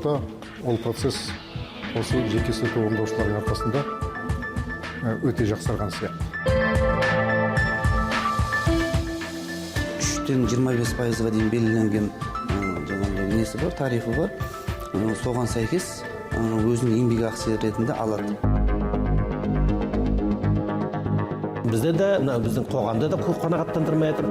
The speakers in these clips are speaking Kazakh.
уақытта ол процесс осы жеке сот орындаушылардың арқасында өте жақсарған сияқты. 3-тен 25%-ға дейін белгіленген жаңағыдай несі бар, тарифі бар. Соған сәйкес өзінің еңбек ақысы ретінде алады. Бізде де, мына біздің қоғамда да көп қанағаттандырмай жатыр.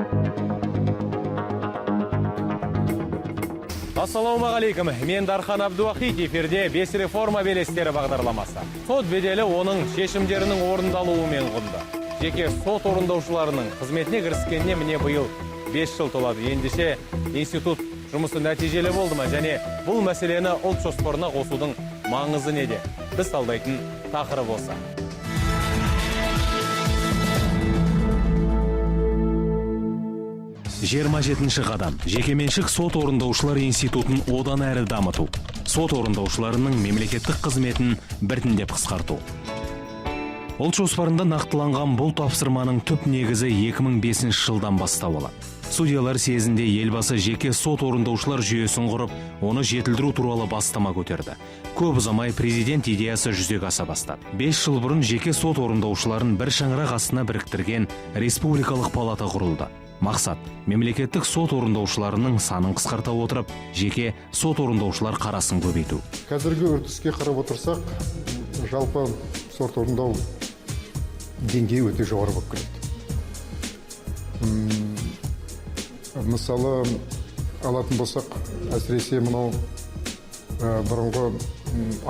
Ассалаумағалейкум, мен Дархан Абдуахит, эфирде «Бес реформа белестері» бағдарламасы. Сот беделі оның шешімдерінің орындалуымен құнды. Жеке сот орындаушыларының қызметіне кіріскеніне міне биыл 5 жыл толады. Ендеше институт жұмысы нәтижелі болды ма және бұл мәселені ұлт жоспарына қосудың маңызы неде? Біз талдайтын тақырып осы. 27-ші қадам. Жекеменшік сот орындаушылар институтын одан әрі дамыту. Сот орындаушыларының мемлекеттік қызметін біртіндеп қысқарту. Ұлт жоспарында нақтыланған бұл тапсырманың түп негізі 2005 жылдан бастау алады. Судьялар съезінде елбасы жеке сот орындаушылар жүйесін құрып, оны жетілдіру туралы бастама көтерді. Көп ұзамай президент идеясы жүзеге аса бастады. 5 жыл бұрын жеке сот орындаушыларын бір шаңырақ астына біріктірген республикалық палата құрылды. Мақсат – мемлекеттік сот орындаушыларының санын қысқарта отырып, жеке сот орындаушылар қарасын көбейту. Қазіргі үрдіске қарап отырсақ, жалпы сот орындау деңгейі өте жоғары болып келеді. Мысалы алатын болсақ, әсіресе мынау бұрынғы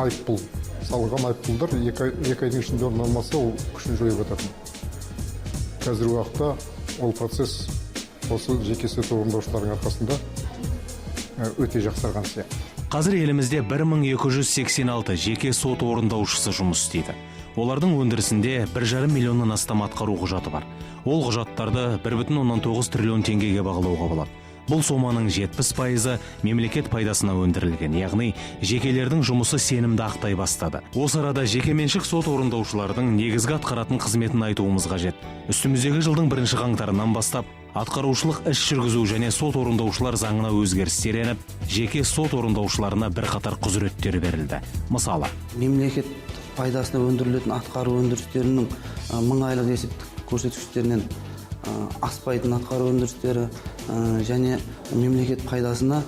айыппұл, салынған айыппұлдар 2 айдың ішінде орындалмаса, ол күшін жойып жататын. Қазіргі уақытта ол процесс осы жеке сот орындаушылардың арқасында өте жақсарған сияқты. Қазір елімізде 1286 жеке сот орындаушысы жұмыс істейді. Олардың өндірісінде 1,5 миллионнан астам атқару құжаты бар. Ол құжаттарды 1,9 триллион теңгеге бағалауға болады. Бұл соманың 70%-ы мемлекет пайдасына өндірілген, яғни жекелердің жұмысы сенімді ақтай бастады. Осы арада жекеменшік сот орындаушылардың негізгі атқаратын қызметін айтуымыз қажет. Үстіміздегі жылдың бірінші қаңтарынан бастап атқарушылық іс жүргізу және сот орындаушылар заңына өзгерістер еніп, жеке сот орындаушыларына бірқатар құзыреттер берілді. Мысалы, мемлекет пайдасына өндірілетін атқару өндірістерінің 1000 айлық есептік көрсеткіштерінен аспайтын атқару өндірістері және мемлекет пайдасына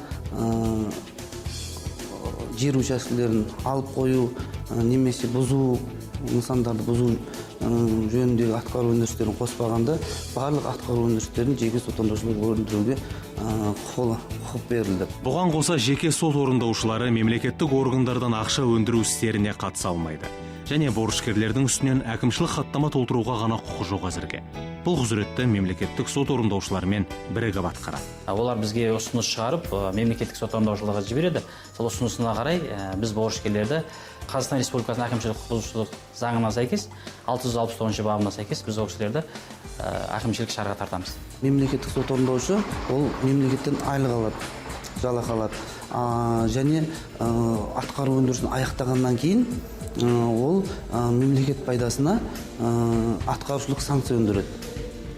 жер учаскелерін алып қою немесе бұзу, нысандарды бұзу жөніндегі атқару өндірістерін қоспағанда, барлық атқару өндірістерін жеке сот орындаушылар өндіруге құқық берілді. Бұған қоса, жеке сот орындаушылары мемлекеттік органдардан ақша өндіру істеріне қатыса алмайды және борышкерлердің үстінен әкімшілік хаттама толтыруға ғана құқы жоқ әзірге. Бұл құзыретті мемлекеттік сот орындаушыларымен бірігіп атқарады. Олар бізге ұсыныс шығарып, мемлекеттік сот орындаушыларға жібереді. Сол ұсынысына қарай біз борышкерлерді Қазақстан Республикасының әкімшілік құқық бұзушылық заңына сәйкес, 669-бабына сәйкес, біз ол кісілерді әкімшілік шараға тартамыз. Мемлекеттік сот орындаушы ол мемлекеттен айлық алады, жалақы алады. Және атқару өндірісін аяқтағаннан кейін ол мемлекет пайдасына атқарушылық санкция өндіреді.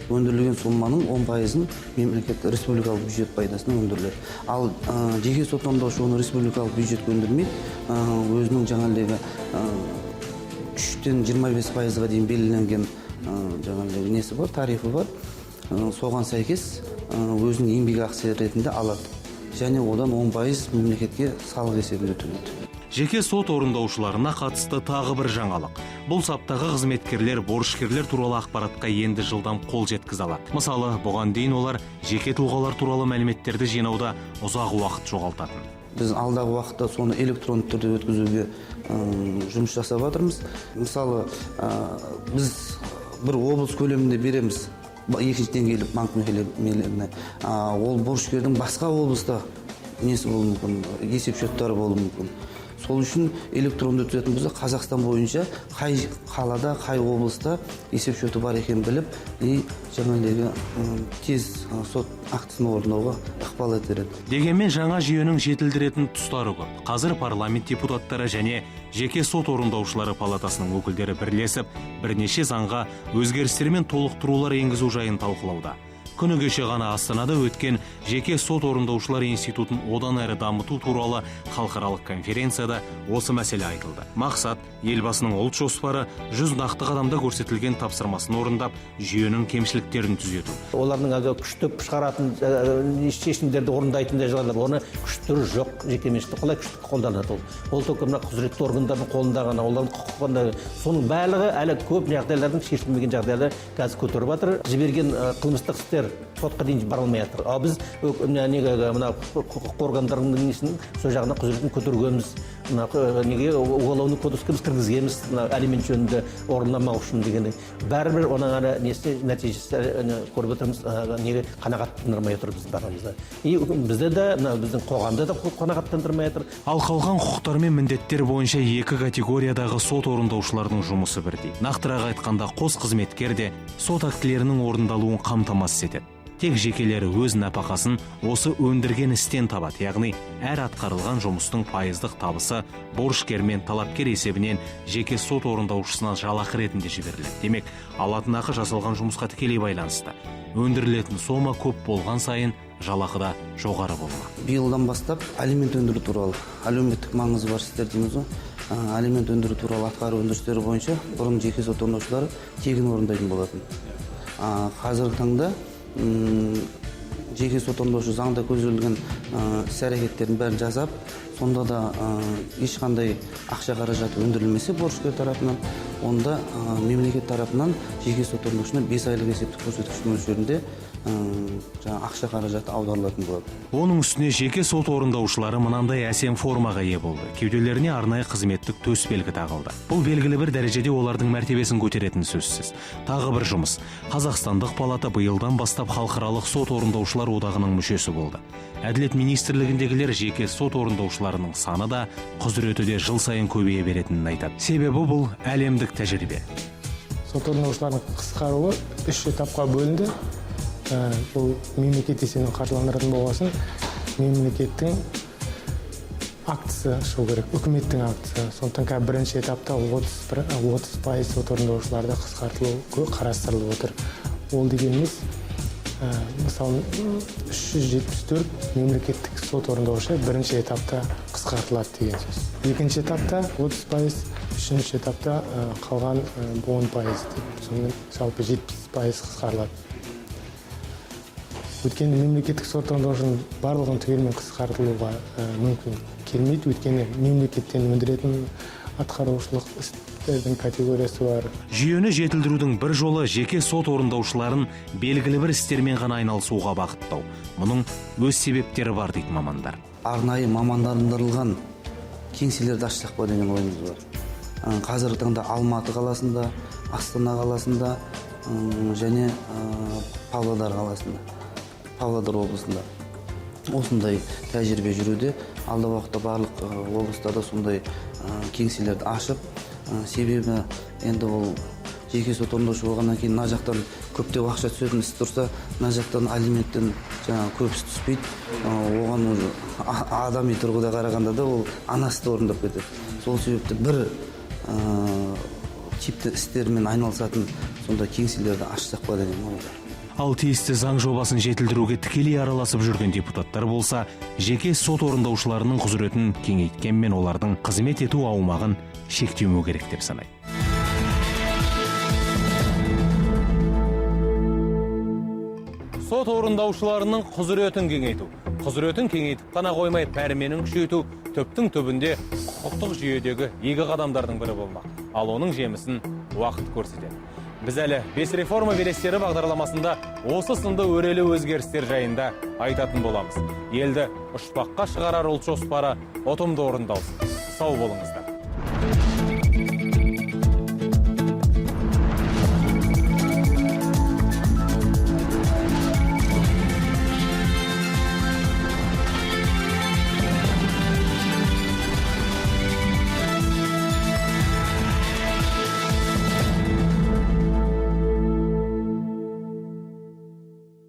Өндірілген соманың 10%-ын мемлекет, республикалық бюджет пайдасына өндіріледі. Ал жеке сот орындаушы оны республикалық бюджетке өндірмейді, өзінің жаңағыдегі 3-тен 25%-ға дейін белгіленген жаңағыдегі несі бар, тарифі бар. Соған сәйкес өзінің еңбек ақысы ретінде алады және одан 10% мемлекетке салық есебінде төлейді. Жеке сот орындаушыларына қатысты тағы бір жаңалық. Бұл саптағы қызметкерлер борышкерлер туралы ақпаратқа енді жылдам қол жеткізе алады. Мысалы, бұған дейін олар жеке тұлғалар туралы мәліметтерді жинауда ұзақ уақыт жоғалтатын. Біз алдағы уақытта соны электронды түрде өткізуге жұмыс жасап жатырмыз. Мысалы, біз бір облыс көлемінде береміз екінші деңгейлі банк мекемелеріне. Ол борышкердің басқа облыста несі болуы мүмкін, есеп счеттары болуы мүмкін. Сол үшін электронды өткізетін болса, Қазақстан бойынша қай қалада, қай облыста есеп счеты бар екенін біліп и жаңағыдегі тез сот актісін орындауға ықпал етер еді. Дегенмен жаңа жүйенің жетілдіретін тұстары көп. Қазір парламент депутаттары және жеке сот орындаушылары палатасының өкілдері бірлесіп, бірнеше заңға өзгерістер мен толықтырулар енгізу жайын талқылауда. Күні кеше ғана Астанада өткен жеке сот орындаушылар институтын одан әрі дамыту туралы халықаралық конференцияда осы мәселе айтылды. Мақсат — Елбасының Ұлт жоспары 100 нақты қадамда көрсетілген тапсырмасын орындап, жүйенің кемшіліктерін түзету. Олардың әлгі күштеп шығаратын шешімдерді орындайтын жағдайлар, оны күштері жоқ. Жекеменшікті қалай күштік қолданады ол? Ол только мына құзыретті органдардың қолында ғана, олардың құқығында. Соның барлығы әлі көп жағдайлардың шешілмеген жағдайлар қазір көтеріп жатыр. Жіберген қылмыстық істер сотқа дейін бара алмай жатыр. Ал біз мына неге мына құқық органдарының несін, сол жағына құзыретін көтергенбіз. Мына неге уголовный кодекске біз кіргізгенбіз мына алимент жөнінде орындамау үшін дегендей. Бәрібір оның әлі несі, нәтижесі әлі көріп отырмыз, неге қанағаттандырмай отыр біздің барлығымызды, и бізді де, мына біздің қоғамды да қанағаттандырмай жатыр. Ал қалған құқықтар мен міндеттер бойынша екі категориядағы сот орындаушылардың жұмысы бірдей. Нақтырақ айтқанда, қос қызметкер де сот актілерінің орындалуын қамтамасыз етеді. Тек жекелері өз нәпақасын осы өндірген істен табады, яғни әр атқарылған жұмыстың пайыздық табысы борышкер мен талапкер есебінен жеке сот орындаушысына жалақы ретінде жіберіледі. Демек, алатын ақы жасалған жұмысқа тікелей байланысты. Өндірілетін сома көп болған сайын жалақы да жоғары болмақ. Биылдан бастап алимент өндіру туралы, әлеуметтік маңызы бар істер дейміз ғой, алимент өндіру туралы атқару өндірістері бойынша бұрын жеке сот орындаушылары тегін орындайтын болатын. Қазіргі таңда жеке сот орындаушы заңда көзделген іс әрекеттердің бәрін жасап, сонда да ешқандай ақша қаражаты өндірілмесе борышкер тарапынан, онда мемлекет тарапынан жеке сот орындаушысына 5 айлық есептік көрсеткіш мөлшерінде жаңағы ақша қаражаты аударылатын болады. Оның үстіне жеке сот орындаушылары мынандай әсем формаға ие болды. Кеуделеріне арнайы қызметтік төс белгі тағылды. Бұл белгілі бір дәрежеде олардың мәртебесін көтеретіні сөзсіз. Тағы бір жұмыс. Қазақстандық палата биылдан бастап халықаралық сот орындаушылар одағының мүшесі болды. Әділет министрлігіндегілер жеке сот орындаушыларының саны да, құзыреті де жыл сайын көбейе беретінін айтады. Себебі бұл әлемдік тәжірибе. Сот орындаушылардың қысқаруы үш этапқа бөлінді. Бұл мемлекет есебінен қаржыландыратын болғасын, мемлекеттің актісі шығу керек, үкіметтің актісі. Сондықтан қазір бірінші этапта 30% сот орындаушыларды қысқартылу қарастырылып отыр. Ол дегеніміз, мысалы, 374 мемлекеттік сот орындаушы бірінші этапта қысқартылады деген сөз. Екінші этапта 30%, үшінші этапта қалған 10% деп, сонымен жалпы 70% қысқарылады. Өйткені мемлекеттік сот орындаушының барлығын түгелімен қысқартылуға мүмкін келмейді, өйткені мемлекеттен өндіретін атқарушылық істердің категориясы бар. Жүйені жетілдірудің бір жолы — жеке сот орындаушыларын белгілі бір істермен ғана айналысуға бағыттау. Мұның өз себептері бар дейді мамандар. Арнайы мамандандырылған кеңселерді ашсақ па деген ойымыз бар. Қазіргі таңда Алматы қаласында, Астана қаласында және Павлодар қаласында, Павлодар облысында осындай тәжірибе жүруде. Алдағы уақытта барлық облыстарда сондай кеңселерді ашып, себебі енді ол жеке сот орындаушы болғаннан кейін мына жақтан көптеп ақша түсетін іс тұрса, мына жақтан алименттен жаңағы көп іс түспейді. Оған уже адами тұрғыда қарағанда да ол анасы да орындап кетеді. Сол себепті бір типті істермен айналысатын сондай кеңселерді ашсақ па деген ой бар. Ал тиісті заң жобасын жетілдіруге тікелей араласып жүрген депутаттар болса, жеке сот орындаушыларының құзыретін кеңейткенмен, олардың қызмет ету аумағын шектемеу керек деп санайды. Сот орындаушыларының құзыретін кеңейту. Құзыретін кеңейтіп қана қоймай, пәрменін күшейту түптің түбінде құқықтық жүйедегі игі қадамдардың бірі болмақ. Ал оның жемісін уақыт көрсетеді. Біз әлі «Бес реформа белестері» бағдарламасында осы сынды өрелі өзгерістер жайында айтатын боламыз. Елді ұшпаққа шығарар Ұлт жоспары ұтымды орындалсын. Сау болыңыздар.